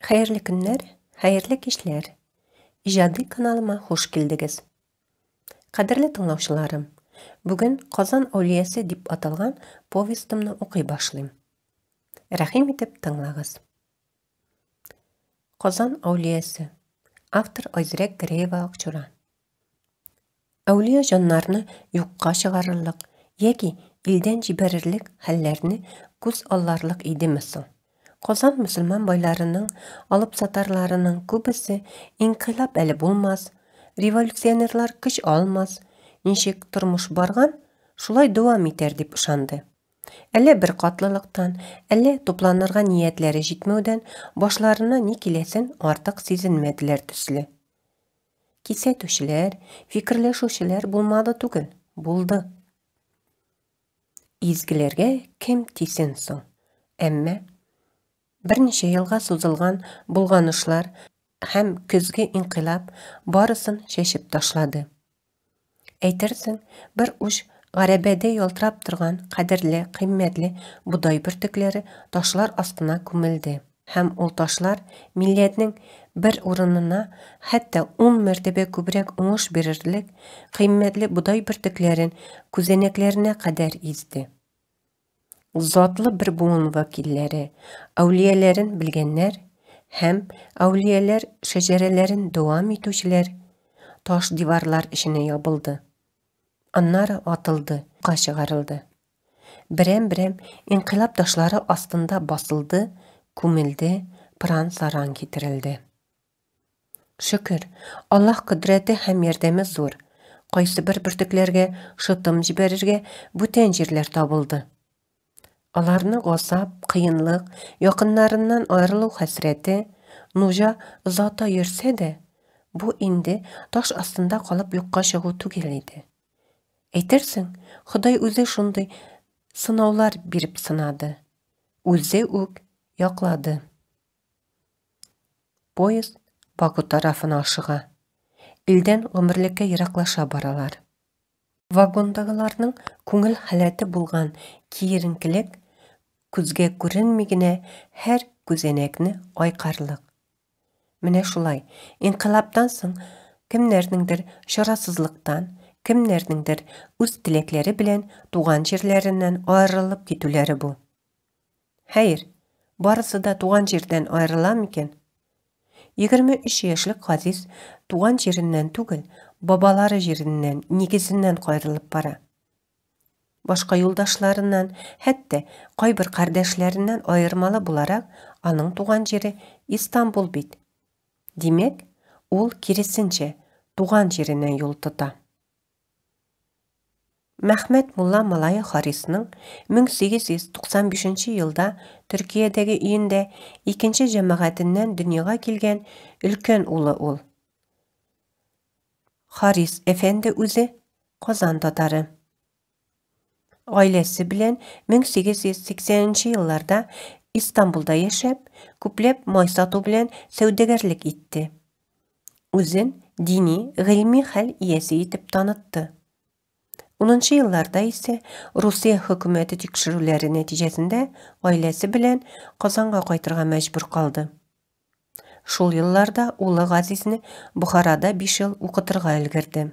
Хәерле көннәр, хәерле кичләр. Иҗади каналыма хуш килдегез. Кадерле тыңлаучыларым, бүген Казан әүлиясе дип аталган повестымны укый башлыйм. Рәхим итеп тыңлагыз. Казан әүлиясе. Автор Айзирәк Гәрәева Акчура. Әүлия җаннарны юкка чыгарырлык яки илдән җибәрерлек хәлләрне күз алларлык идеме соң? Казан мөселман байларының, алыпсатарларының күбесе инкыйлаб әле булмас, революционерлар көч алмас, ничек тормыш барган, шулай дәвам итәр дип ышанды. Әллә беркатлылыктан, әллә тупланырга ниятләре җитмәүдән башларына ни киләсен артык сизенмәделәр төсле. Кисәтүчеләр, фикерләшүчеләр булмады түгел, булды. Изгеләргә кем тисен соң? Әмма берничә елга сузылган болганышлар һәм көзге инкыйлаб барысын чәчеп ташлады. Әйтерсең, бер уч гәрәбәдәй ялтырап торган кадерле, кыйммәтле бодай бөртекләре ташлар астына күмелде. Һәм ул ташлар милләтнең бер урынына хәтта ун мәртәбә күбрәк уңыш бирерлек кыйммәтле бодай бөртекләрен күзәнәкләренә кадәр изде. Затлы бер буын вәкилләре, әүлияләрен белгәннәр һәм әүлияләр шәҗәрәләрен дәвам итүчеләр таш диварлар эченә ябылды. Аннары атылды, ка чыгарылды. Берәм-берәм инкыйлаб ташлары астында басылды, күмелде, пыран-саран китерелде. Шөкер, Аллаһ кодрәте һәм ярдәме зур. Кайсыбер бөртекләргә шытым җибәрергә бүтән җирләр табылды. Аларны газап, кыенлык, якыннарыннан аерылу хәсрәте, нужа озата йөрсә дә, бу инде таш астында калып юкка чыгу түгел иде. Әйтерсең, Ходай үзе шундый сынаулар биреп сынады, үзе үк яклады. Поезд Баку тарафына ашыга. Илдән гомерлеккә ераклаша баралар. Вагондагыларның күңел халәте булган киеренкелек күзгә күренми генә һәр күзәнәкне айкарлык. Менә шулай, инкыйлабтан соң кемнәрнеңдер чарасызлыктан, кемнәрнеңдер үз теләкләре белән туган җирләреннән аерылып китүләре бу. Хәер, барысы да туган җирдән аерыла микән? 23 яшьлек Газиз туган җиреннән түгел, бабалары җиреннән, нигезеннән каерылып бара. Башка юлдашларыннан, хәтта кайбер кардәшләреннән аермалы буларак, аның туган җире Истанбул бит. Димәк, ул киресенчә, туган җиренә юл тота. Мәхмәт мулла малае Харисның 1895 елда Төркиядәге өендә икенче җәмәгатеннән дөньяга килгән өлкән улы ул. Харис әфәнде үзе Казан татары. Гаиләсе белән 1880 нче елларда Истанбулда яшәп, күпләп май сату белән сәүдәгәрлек итте. Үзен дини, гыйльми хәл иясе итеп танытты. Унынчы елларда исә Русия хөкүмәте тикшерүләре нәтиҗәсендә гаиләсе белән Казанга кайтырга мәҗбүр калды. Шул елларда улы Газизне Бохарада 5 ел укытырга өлгерде.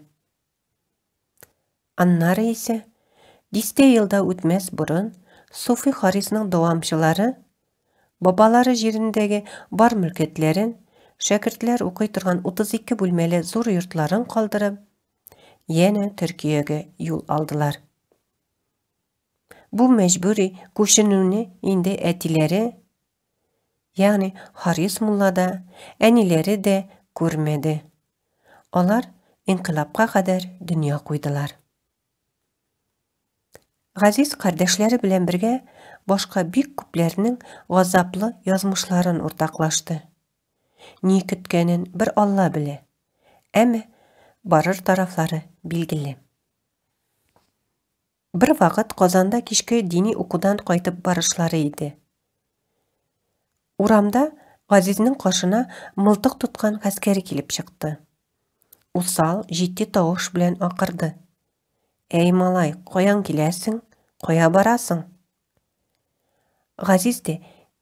Аннары исә, дистә ел да үтмәс борын, Суфи Харисның дәвамчылары бабалары җирендәге бар мөлкәтләрен, шәкертләр укый торган 32 бүлмәле зур йортларын калдырып, янә Төркиягә юл алдылар. Бу мәҗбүри күченүне инде әтиләре, ягъни Харис мулла да, әниләре дә күрмәде. Алар инкыйлабка кадәр дөнья куйдылар. Газиз кардәшләре белән бергә башка бик күпләрнең газаплы язмышларын уртаклашты. Ни көткәнен бер Алла белә. Әмма барыр тарафлары билгеле. Бервакыт Казанда кичке дини укудан кайтып барышлары иде. Урамда Газизнең каршына мылтык тоткан гаскәри килеп чыкты. Усал, җитди тавыш белән акырды. Әй, малай, каян киләсең? Кая барасың? Газиз дә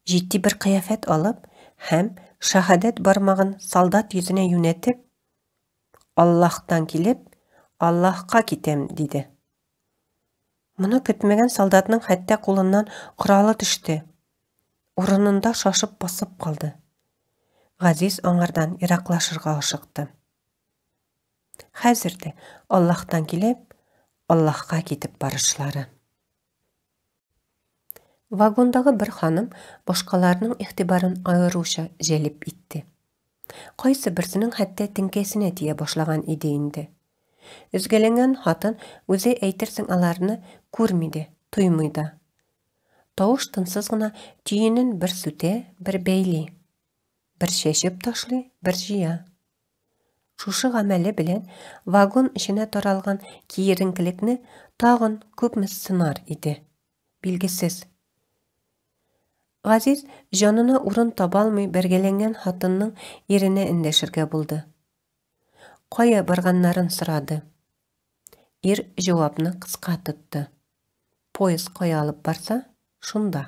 җитди бер кыяфәт алып һәм Шаһадәт бармагын солдат йөзенә юнәтеп, Аллаһтан килеп, Аллаһка китәм, диде. Моны көтмәгән солдатның хәтта кулыннан коралы төште. Урынында шашып басып калды. Газиз аңардан ераклашырга ашыкты. Хәзер дә Аллаһтан килеп, Аллаһка китеп барышлары. Вагондагы бер ханым башкаларның игътибарын аеруча җәлеп итте. Кайсы берсенең хәтта теңкәсенә тия башлаган иде инде. Өзгәләнгән хатын үзе әйтерсең аларны күрми дә, тоймый да. Тавыш-тынсыз гына төенен бер сүтә, бер бәйли. Бер чәчеп ташлый, бер җыя. Шушы гамәле белән вагон эченә таралган киеренкелекне тагын күпме сынар иде, билгесез. Газиз җанына урын табалмый бәргәләнгән хатынның иренә эндәшергә булды. Кая барганнарын сорады. Ир җавапны кыска тотты. Поезд кая алып барса, шунда.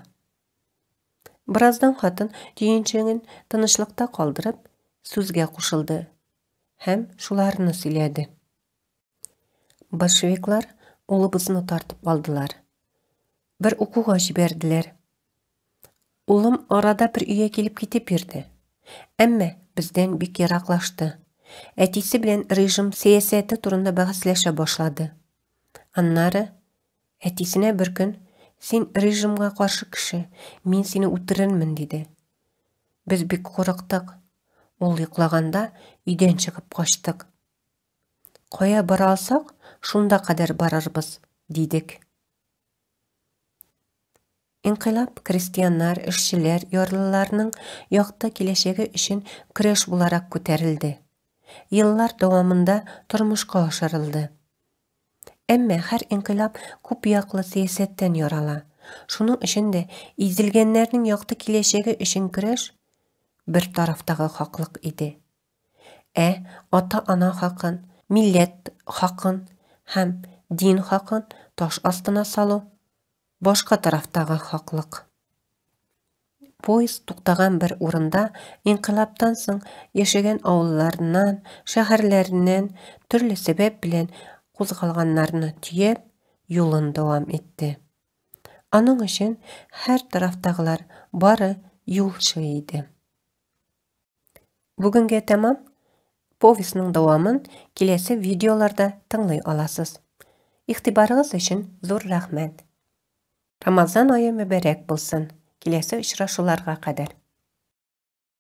Бераздан хатын төенчеген тынычлыкта калдырып, сүзгә кушылды һәм шуларны сөйләде. Большевиклар улыбызны тартып алдылар. Бер укуга җибәрделәр. Улым арада бер өйгә килеп китеп йөрде. Әмма бездән бик ераклашты. Әтисе белән режим сәясәте турында бәхәсләшә башлады. Аннары Әтисенә бер көн, Син режимга каршы кеше, мин сине үтерермен, диде. Без бик курыктык. Ул йоклаганда өйдән чыгып качтык. Кая бара алсак, шунда кадәр барырбыз, дидек. Инкыйлаб крестьяннар, эшчеләр, ярлыларның якты киләчәге өчен көрәш буларак күтәрелде. Еллар дәвамында тормышка ашырылды. Әмма һәр инкыйлаб күпьяклы сәясәттән ярала. Шуның өчен дә изелгәннәрнең якты киләчәге өчен көрәш бер тарафтагы хаклык иде. Ә ата-ана хакын, милләт хакын һәм дин хакын таш астына салу, башка тарафтагы хаклык. Поезд туктаган бер урында инкыйлабтан соң яшәгән авылларыннан, шәһәрләреннән төрле сәбәп белән кузгалганнарны төяп, юлын дәвам итте. Аның өчен һәр тарафтагылар бары юлчы иде. Бүгенгә тәмам. Повестьның дәвамын киләсе видеоларда тыңлый аласыз. Игътибарыгыз өчен зур рәхмәт. Рамазан ае мөбарәк булсын! Киләсе очрашуларга кадәр!